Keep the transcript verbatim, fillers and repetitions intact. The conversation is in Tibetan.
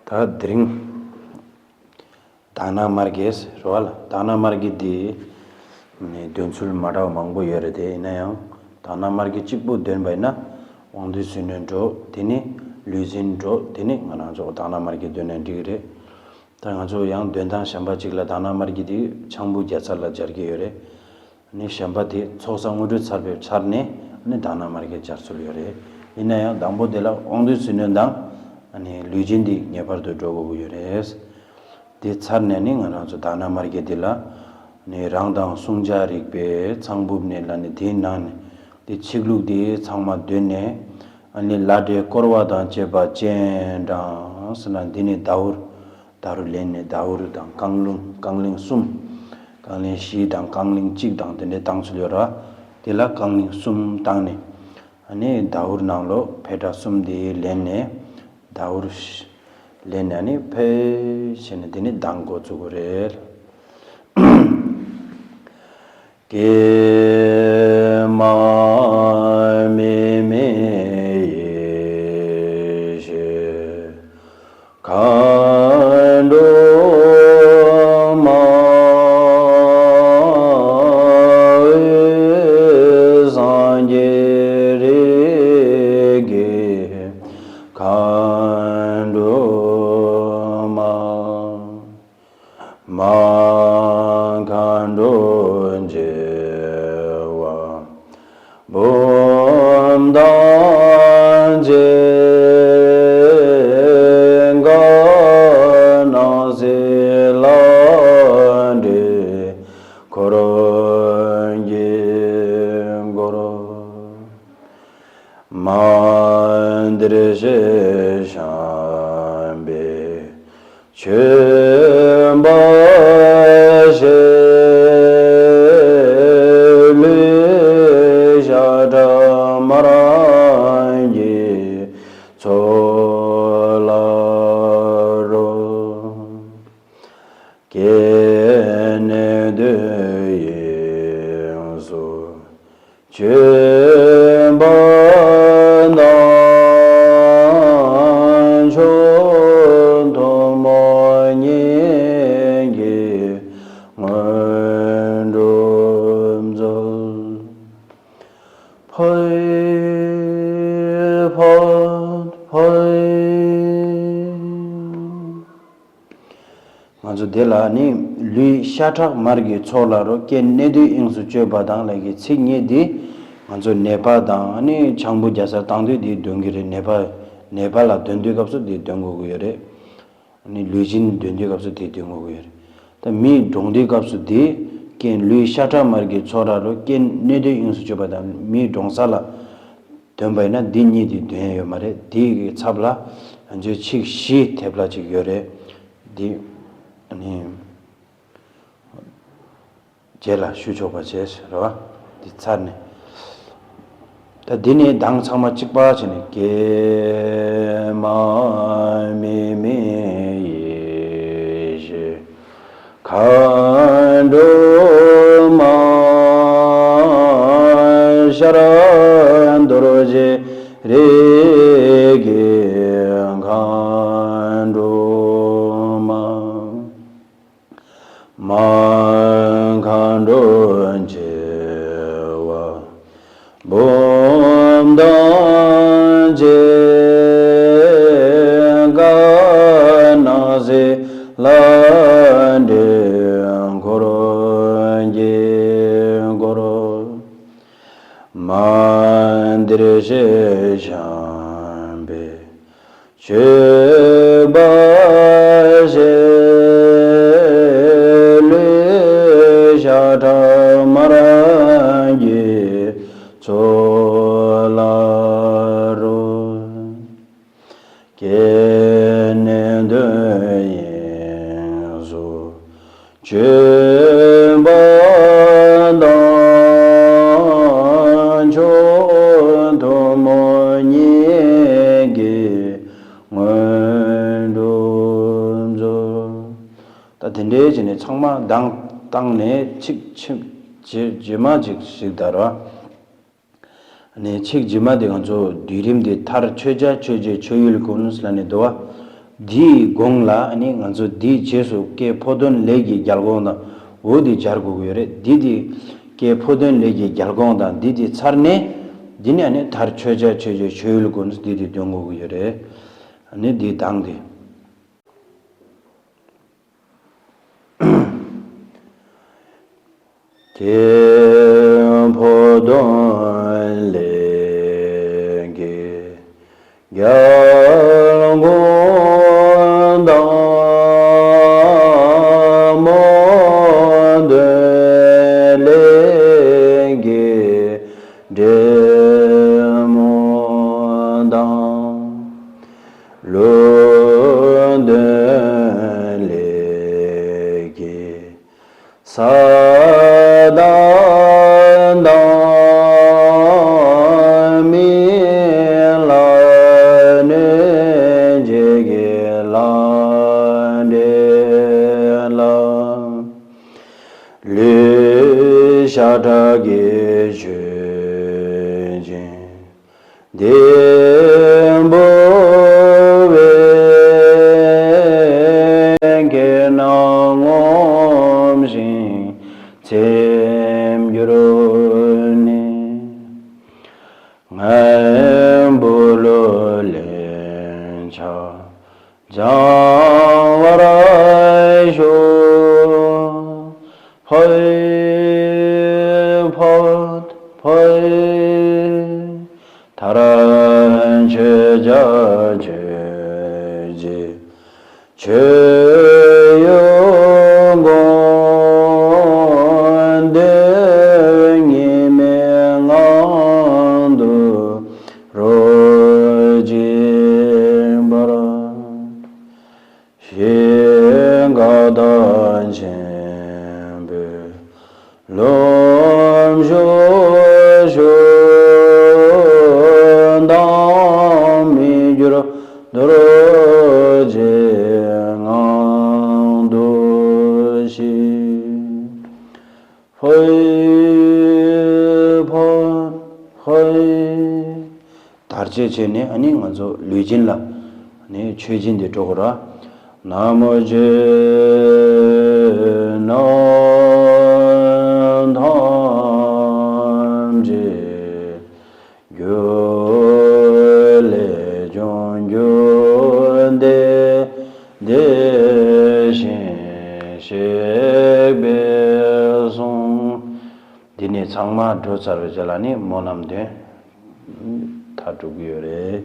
ད་དེ་རིང་དག་སྣང་མར་གྱི་རེད་བ་ལ། དག་སྣང་མར་གྱི་འདི་ནི་འདོན་ཚུལ་མ་འདྲ་བ་མང་པོ་ཡོད་རེད། དེ་ཡིན་ན་ཡང་དག་སྣང་མར་གྱི་གཅིག་པུ་འདོན་པ་ཡིན་ན་དབང་འདུས་ཚུལ་གནས་འགྲོ། དེ་ནི་ལུས་འཛིན་འགྲོ། དེ་ནི་ང་རང་ཚོ་དག་སྣང་མར་གྱི་འདོན་ན་འགྲིག་གི་རེད། ད་ང་ཚོ་ཡང་འདོན་སྟངས་གཞན་པ་གཅིག་ལ། དག་སྣང་མར་གྱི་འདི་ཕྱག་འབུམ་བརྒྱ་རྩ་ལ་སྦྱར་གྱི་ཡོད་རེད། ནི་གཞན་པ་དེ་ཚོགས་བསགས་དངོས་གྲུབ་ཚར་བའི་ཚར་ནས་ནི་དག་སྣང་མར་གྱི་སྦྱར་ཚུལ་ཡོད་རེད། ཡིན་ན་ཡང་དང་པོ་དེ་ལ་དབང་འདུས་ཚུལ་གནས་དང་ནི་ལུས་འཛིན་འདི་ངེས་པར་དུ་འགྲོ་དགོས་ཀྱི་ཡོད་རེད། དེ་ཚར་ནས་ནི་ང་རང་ཚོ་དག་སྣང་མར་གྱི་འདི་ལ་ནི་རང་དང་བསྲུང་བྱ་རིག་པའི་ཚང་འབུབ་ནས་ལ་ནི་དེའི་ནང་ནས་དེ་ཆིག་ལུགས་དེ་ཚང་མ་འདོན་ནས། ཨ་ནི་བླ་བྲེ་བསྐོར་བ་དང་བཅས་པ་སྤྱན་དྲངས་ཟེར་ན། འདི་ནི་ཟླ་བོར་ཟླ་རུ་ལེན་ནས་ཟླ་བོར་དང་རྐང་ལུང་རྐང་གླིང་གསུམ། རྐང་གླིང་བཞི་དང་རྐང་གླིང་གཅིག་དང་དེ་འདྲའི་བཏང་ཚུལ་ཡོད་ར། དེ་ལ་རྐང་གླིང་གསུམ་བཏང་ནས། ཨ་ནི་ཟླ་བོར་ནང་ལོགས་འཕེལ་དྲགས་གསུམ་དེ་ལེན་ནས། ཟླ་བོར་ལེན་ནས་ཨ་ནི་འཕེལ་བྱས་ནས་དེ་ནི་གདངས་འགོ་བཙུགས་དགོས་རེད། ཀྱེ་མ་མི་མི་ཡེ་ཤེས་མཁའ་འགྲོ་མ། སངས་རྒྱས་རིགས་ཀྱི་མཁའ་འགྲོ་མ། མ་མཁའ་འགྲོ་བྱེ་བ་འབུམ་དང་བཅས་པ། སྣང་སྲིད་ལྷ་འདྲེ་འཁོར་གྱིས་བསྐོར། མ་འདིར་གཤེགས་བཤམས་པའི་མཆོད་པ་བཞེས། ལུས་ཤ་ཁྲག་མར་གྱི་མཚོ་ལ་རོལ། སྐྱེ་གནས་དོན་དབྱིངས་སུ་བྱོན་པ་དང་། མཆོག་ཐུན་མོང་བསྙེན་བཀུར་དངོས་གྲུབ་སྩོལ། ཕཊ་ཕཊ་ཕཊ། ང་ཚོ་དེ་ལ་ནི་ལུས་ཤ་ཁྲག་མར་གྱི་མཚོ་ལ་རོལ། སྐྱེ་གནས་དོན་དབྱིངས་སུ་བྱོན་པ་དང་ལབ་ཀྱི་ཚིག་གཉིས་འདི་ང་ཚོ་ནད་པ་དང་ནི་ཕྱག་འབུམ་བརྒྱ་རྩ་བཏང་དུས་འདི་འདོན་གྱི་རེད། ནད་པ་ནད་པ་ལ་འདོན་དུས་སྐབས་སུ་འདི་འདོན་དགོས་ཀྱི་ཡོད་རེད། ནི་ལུས་སྦྱིན་འདོན་དུས་སྐབས་སུ་འདི་འདོན་དགོས་ཀྱི་ཡོད་རེད། ད་མིའི་གྲོངས་དུས་སྐབས་སུ་འདི་སྐྱེ་ལུས་ཤ་ཁྲག་མར་གྱི་མཚོ་ལ་རོལ། སྐྱེ་གནས་དོན་དབྱིངས་སུ་བྱོན་པ་དང་མིའི་གྲོངས་ས་ལ་འདོན་པ་ཡིན་ན་འདི་གཉིས་དེ་འདོན་ཡ་ཡོད་མ་རེད། དེའི་ཚབ་ལ་ང་ཚོའི་ཚིག་བཞི་ཐེབས་ལ་ཅིག་ཡོད་རེད། འདི་ནི་རྗེས་ལ་ཞུ་ཆོག་པ་བྱས་རེད་བ། འདི་ཚར་ནས། ད་འདི་ནི་གདངས་ཚང་མ་གཅིག་པ་བྱས་ནས། ཀྱེ་མ་མི་མི་ཡེ་ཤེས་མཁའ་འགྲོ་མ། ཤར་རྡོ་རྗེ་རིགས་ཀྱི་མཁའ་འགྲོ་མ། མ་མཁའ་འགྲོ་བྱེ་བ་འབུམ་དང་བཅས་པ། སྣང་སྲིད་ལྷ་འདྲེ་འཁོར་གྱིས་བསྐོར། མ་འདིར་གཤེགས་བཤམས་པའི་མཆོད་པ་བཞེས། ལུས་ཤ་ཁྲག་མར་གྱི་མཚོ་ལ་རོལ། སྐྱེ་གནས་དོན་དབྱིངས་སུ་བྱོན་པ་དང་། མཆོག་ཐུན་མོང་བསྙེན་བཀུར་དངོས་གྲུབ་སྩོལ། ད་དེ་འདྲའི་བྱས་ནས་ཚང་མ་གདངས་བཏང་ནས་ཚིག་ཕྱི་རྗེས་མ་ཅིག་ཞིག་དར་བ། ནས་ཚིག་རྗེས་མ་དེ་ང་ཚོ་བསྡུས་རིམ་དེ་མཐར་མཆོད་བྱ་མཆོད་བྱེད་མཆོད་ཡུལ་ཀུན་ལབ་ནས་འདུག་བ། འདིའི་གོང་ལ་ནི་ང་ཚོ་འདིའི་རྗེས་སུ་སྐད་ཕོ་དོན་ལས་ཀྱི་རྒྱལ་འགོང་དང་འོ་འདི་སྦྱར་དགོས་ཀྱི་ཡོད་རེད། འདི་དེ་སྐད་ཕོ་དོན་ལས་ཀྱི་རྒྱལ་འགོང་དང་འདི་དེ་ཚར་ནས་འདི་ནས་ནི་མཐར་མཆོད་བྱ་མཆོད་བྱའི་མཆོད་ཡུལ་དགོངས་འདི་དེ་འདོན་དགོས་ཀྱི་ཡོད་རེད། ནི་འདི་དང་འདི། དེ་ཕོ་དོན་ལས་ཀྱི་རྒྱལ་འགོང་དང་། མོ་དོན་ལས་ཀྱི་འབྲས་མོ་དང་། ལུས་དོན་ལས་ཀྱི་ས་དང་། མི་ལ་གནོད་བྱེད་ཀྱི་ལྷ་འདྲེ་ལ། ལུས་ཤ་ཁྲག་གི་མཆོད་སྦྱིན་ལྡན་པོ་བས། ཁྱེད་རྣམས་ངོམས་ཤིང་ཚིམ་གྱུར་ནས། ངན་པོ་ལས་ལན་ཆགས་སྦྱང་བར་ཤོག། ཕོད་ཕོད་ཕོད། མཐར་མཆོད་བྱ་མཆོད་བྱེད་མཆོད་ཡུལ་དགོངས་འདི་ཉི་མའི་ངང་དུ་རོ་གཅིག་འབར། ཞིང་ཁ་དང་ཆེན་པོའི་ལུམས་ཤུགས་ཤུགས་དང་མི་འགྱུར་རྡོ་རྗེའི་ངང་དུ་གཤེགས། ཧོ་ཧོ་ཧོ། དར་ཆེ་བྱས་ནས་ཨ་ནི་ང་ཚོ་ལུས་སྦྱིན་ལ་ཨ་ནི་མཆོད་སྦྱིན་འདི་སྤྲོ་དགོས་ར། ན་མོ་རྗེ་ནང་ཐམས་ཅད་རྒྱུ་ལས་བྱུང་རྒྱུ་འདི་དེ་བཞིན་གཤེགས་པའི་གསུང་། འདི་ནས་ཚང་མ་འགྲོ་ཚར་བའི་རྗེས་ལ་ནི་སྨོན་ལམ་འདོན་མཐའ་གྲུབ་ཀྱི་ཡོད་རེད།